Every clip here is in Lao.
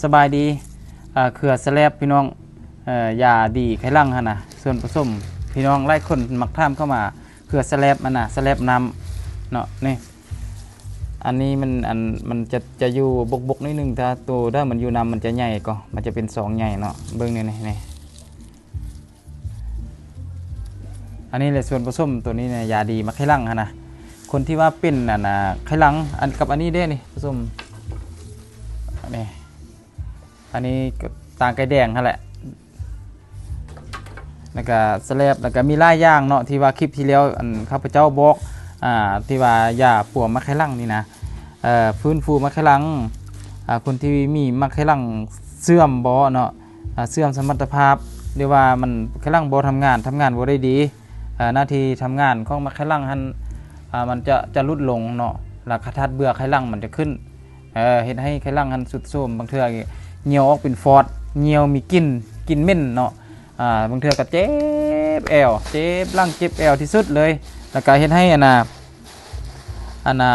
ສະບາຍດີ ເອີ ເຄືອສະແລັບພີ່ນ້ອງ ເອີ ຢາດີໄຂ່ຫຼັງຫັ້ນນະ ສ່ວນປະສົມ ພີ່ນ້ອງຫຼາຍຄົນມັກຖາມເຂົ້າມາ ເຄືອສະແລັບຫັ້ນນະ ສະແລັບນ້ຳເນາະ ນີ້ ອັນນີ້ມັນ ອັນ ມັນຈະ ຈະຢູ່ບົກໆໜ້ອຍໜຶ່ງ ຖ້າໂຕໃດມັນຢູ່ນ້ຳມັນຈະໃຫຍ່ກວ່າ ມັນຈະເປັນຊອງໃຫຍ່ເນາະ ເບິ່ງນີ້ ນີ້ ນີ້ ອັນນີ້ແຫຼະສ່ວນປະສົມໂຕນີ້ນະ ຢາດີໝາກໄຂ່ຫຼັງຫັ້ນນະ ຄົນທີ່ວ່າເປັນ ອັນນະ ໄຂ່ຫຼັງ ອັນ ກັບອັນນີ້ເດ້ນີ້ ປະສົມ ນີ້ ອັນນີ້ກໍຕາງໄກ່ແດງຫັ້ນແຫຼະ ແລ້ວກະສະແລັບ ແລ້ວກະມີຫຼາຍຢ່າງເນາະ ທີ່ວ່າຄລິບທີ່ແລ້ວ ອັນ ຂ້າພະເຈົ້າບອກ ອ່າ ທີ່ວ່າຢາປົວໝາກໄຂ່ຫຼັງນີ້ນະ ເອີ ຟື້ນຟູໝາກໄຂ່ຫຼັງ ອ່າ ຄົນທີ່ມີໝາກໄຂ່ຫຼັງເສື່ອມບໍເນາະ ອ່າ ເສື່ອມສະມັດຕະພາບ ຫຼືວ່າມັນໄຂ່ຫຼັງບໍ່ທຳງານ ທຳງານບໍ່ໄດ້ດີ ເອີ ໜ້າທີ່ທຳງານຂອງໝາກໄຂ່ຫຼັງຫັ້ນ ອ່າ ມັນຈະ ຈະຫຼຸດລົງເນາະ ແລ້ວກະທາດເບື່ອໄຂ່ຫຼັງມັນຈະຂຶ້ນ ເອີ ເຮັດໃຫ້ໄຂ່ຫຼັງຫັ້ນຊຸດໂຊມ ບາງເທື່ອຍ່ຽວອອກເປັນຟອດ ຍ່ຽວມີກິ່ນ ກິ່ນເໝັນເນາະ ອ່າ ບາງເທື່ອກໍເຈັບແອວ ເຈັບຫຼັງເຈັບແອວທີ່ສຸດເລີຍ ແລ້ວກໍເຮັດໃຫ້ ອັນນ່າ ອັນນ່າ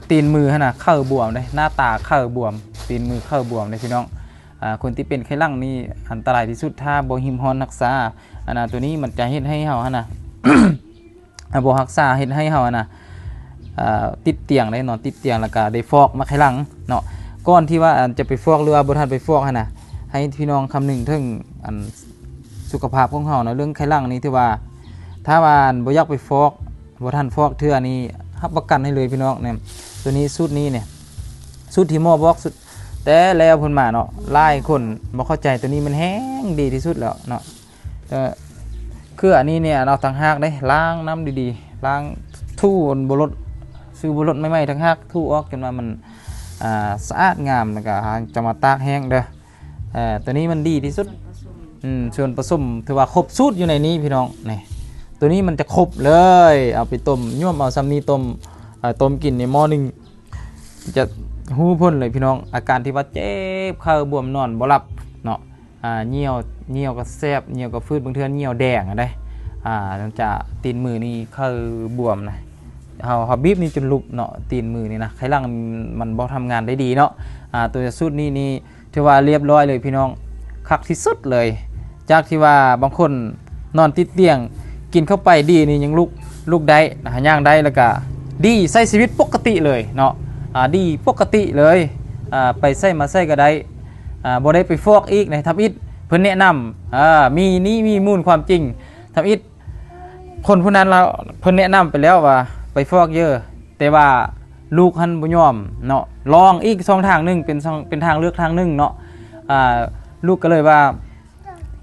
ຕີນມືຫັ້ນນະ ເຂົ້າບວມເດ້ ໜ້າຕາເຂົ້າບວມ ຕີນມືເຂົ້າບວມເດ້ພີ່ນ້ອງ ອ່າ ຄົນທີ່ເປັນໄຂ່ຫຼັງນີ້ອັນຕະລາຍທີ່ສຸດ ຖ້າບໍ່ຮີບຮ້ອນຮັກສາ ອັນນ່າ ໂຕນີ້ມັນຈະເຮັດໃຫ້ເຮົາຫັ້ນນະ ອ່າ ບໍ່ຮັກສາ ເຮັດໃຫ້ເຮົາຫັ້ນນະ ເອີ ຕິດຕຽງເດ້ ນອນຕິດຕຽງ ແລ້ວກະໄດ້ຟອກໝາກໄຂ່ຫຼັງເນາະ ກ່ອນທີ່ວ່າ ອັນ ຈະໄປຟອກ ຫຼືວ່າບໍ່ທັນໄປຟອກຫັ້ນນະ ໃຫ້ພີ່ນ້ອງຄຳນຶງເຖິງ ອັນ ສຸຂະພາບຂອງເຮົາເນາະ ເລື່ອງໄຂ່ຫຼັງນີ້ ຖືວ່າ ຖ້າວ່າ ອັນ ບໍ່ຢາກໄປຟອກ ບໍ່ທັນຟອກເທື່ອນີ້ ຮັບປະກັນໃຫ້ເລີຍພີ່ນ້ອງ ນີ້ ໂຕນີ້ ສູດນີ້ນີ້ ສູດທີ່ໝໍບອກ ສູດແຕ່ແລ້ວເພິ່ນມາເນາະ ຫຼາຍຄົນບໍ່ເຂົ້າໃຈ ໂຕນີ້ມັນແຮງດີທີ່ສຸດແລ້ວເນາະ ເອີ ເຄືອອັນນີ້ນີ້ ເອົາທັງຮາກເດ້ ລ້າງນ້ຳດີໆ ລ້າງ ຖູບົວລົດ ຊື້ບົວລົດໃໝ່ໆ ທັງຮາກ ຖູອອກຈົນວ່າມັນ ອ່າ ສະອາດງາມ ແລ້ວກະຈະມາຕາກແຫ້ງເດີ ເອີ ໂຕນີ້ມັນດີທີ່ສຸດ ອືມ ສ່ວນປະສົມ ຖືວ່າຄົບສູດຢູ່ໃນນີ້ພີ່ນ້ອງ ນີ້ ໂຕນີ້ມັນຈະຄົບເລີຍ ເອົາໄປຕົ້ມ ຫຍວມເອົາຊ່ຳນີ້ ຕົ້ມ ເອີ ຕົ້ມກິນໃນໝໍ້ໜຶ່ງ ຈະຮູ້ຜົນເລີຍພີ່ນ້ອງ ອາການທີ່ວ່າເຈັບເຂົ່າບວມ ນອນບໍ່ຫຼັບເນາະ ອ່າ ຍ່ຽວ ຍ່ຽວກໍແສບ ຍ່ຽວກໍຝືດ ບາງເທື່ອຍ່ຽວແດງເດ້ ອ່າ ຈະຕີນມືນີ້ເຂົ້າບວມນະ ເຮົາ ເຮົາບີບນີ້ຈົນຫຼຸບເນາະ ຕີນມືນີ້ນະ ໄຂ່ຫຼັງມັນບໍ່ທຳງານໄດ້ດີເນາະ ອ່າ ໂຕສູດນີ້ນີ້ ຖືວ່າລຽບຮ້ອຍເລີຍພີ່ນ້ອງ ຄັກທີ່ສຸດເລີຍ ຈາກທີ່ວ່າບາງຄົນນອນຕິດຕຽງ ກິນເຂົ້າໄປດີນີ້ຍັງລຸກ ລຸກໄດ້ນະ ຍ່າງໄດ້ ແລ້ວກະດີ ໃຊ້ຊີວິດປົກກະຕິເລີຍເນາະ ອ່າ ດີປົກກະຕິເລີຍ ອ່າ ໄປໃສມາໃສກໍໄດ້ ອ່າ ບໍ່ໄດ້ໄປຟອກອີກໃນທຳອິດ ເພິ່ນແນະນຳ ອ່າ ມີນີ້ມີມູນຄວາມຈິງ ທຳອິດ ຄົນຜູ້ນັ້ນລາວ ເພິ່ນແນະນຳໄປແລ້ວວ່າໄປຟອກເດີ້ ແຕ່ວ່າລູກຫັ້ນບໍ່ຍອມເນາະ ລອງອີກຊ່ອງທາງໜຶ່ງ ເປັນຊ່ອງ ເປັນທາງເລືອກທາງໜຶ່ງເນາະ ອ່າ ລູກກໍເລີຍວ່າ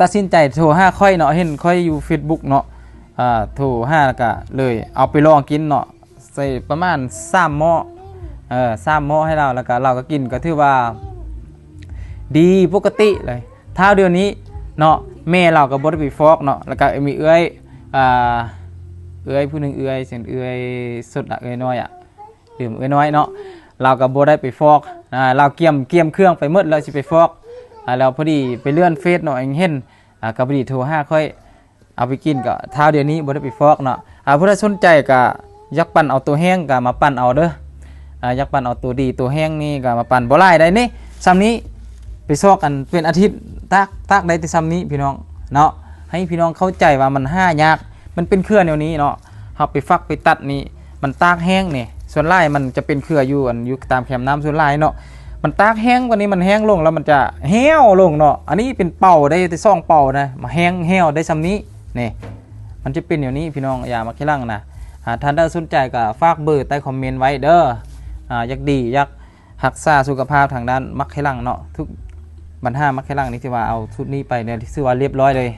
ຕັດສິນໃຈໂທຫາຂ້ອຍເນາະ ເຫັນຂ້ອຍຢູ່ເຟສບຸກເນາະ ອ່າ ໂທຫາ ແລ້ວກໍເລີຍເອົາໄປລອງກິນເນາະ ໃສ່ປະມານສາມໝໍ້ ເອີ ສາມໝໍ້ໃຫ້ລາວ ແລ້ວກໍລາວກໍກິນ ກໍຖືວ່າດີປົກກະຕິເລີຍ ທ້າວດຽວນີ້ເນາະ ແມ່ລາວກໍບໍ່ໄດ້ໄປຟອກເນາະ ແລ້ວກໍມີເອື້ອຍ ອ່າ ເອື້ອຍຜູ້ໜຶ່ງ ເອື້ອຍ ເຊັ່ນເອື້ອຍສົດນະ ເອື້ອຍນ້ອຍອະ ລືມ ເອື້ອຍນ້ອຍເນາະ ລາວກໍບໍ່ໄດ້ໄປຟອກ ອ່າ ລາວກຽມ ກຽມເຄື່ອງໄປໝົດແລ້ວຊິໄປຟອກ ອ່າ ແລ້ວພໍດີໄປເລື່ອນເຟສເນາະ ເຫັນ ອ່າ ກໍພໍດີໂທຫາຂ້ອຍ ເອົາໄປກິນກໍທ້າວດຽວນີ້ບໍ່ໄດ້ໄປຟອກເນາະ ອ່າ ຜູ້ໃດສົນໃຈກໍຢາກປັ່ນເອົາໂຕແຫ້ງກໍມາປັ່ນເອົາເດີ້ ອ່າ ຢາກປັ່ນເອົາໂຕດີໂຕແຫ້ງນີ້ກໍມາປັ່ນ ບໍ່ຫຼາຍໃດນີ້ ຊ່ຳນີ້ ໄປຊອກກັນເປັນອາທິດ ຕາກ ຕາກໄດ້ແຕ່ຊ່ຳນີ້ພີ່ນ້ອງເນາະ ໃຫ້ພີ່ນ້ອງເຂົ້າໃຈວ່າມັນຫາຍາກ ມັນເປັນເຄືອແນວນີ້ເນາະ ເຮົາໄປຝັກໄປຕັດນີ້ ມັນຕາກແຫ້ງນີ້ ສ່ວນຫຼາຍມັນຈະເປັນເຄືອຢູ່ ອັນ ຢູ່ຕາມແຄມນ້ຳສ່ວນຫຼາຍເນາະ ມັນຕາກແຫ້ງ ບາດນີ້ມັນແຫ້ງລົງແລ້ວມັນຈະແຫ້ວລົງເນາະ ອັນນີ້ເປັນເປົາໄດ້ແຕ່ສອງເປົານະ ມາແຫ້ງແຫ້ວໄດ້ຊ່ຳນີ້ ນີ້ ມັນຈະເປັນແນວນີ້ພີ່ນ້ອງ ຢາໝາກໄຂ່ຫຼັງນະ ຖ້າທ່ານໃດສົນໃຈກໍຝາກເບີໃຕ້ຄອມເມັນໄວ້ເດີ້ ອ່າ ຢາກດີ ຢາກຮັກສາສຸຂະພາບທາງດ້ານໝາກໄຂ່ຫຼັງເນາະ ທຸກບັນຫາໝາກໄຂ່ຫຼັງນີ້ ຖືວ່າເອົາຊຸດນີ້ໄປນີ້ ຖືວ່າລຽບຮ້ອຍເລີຍ.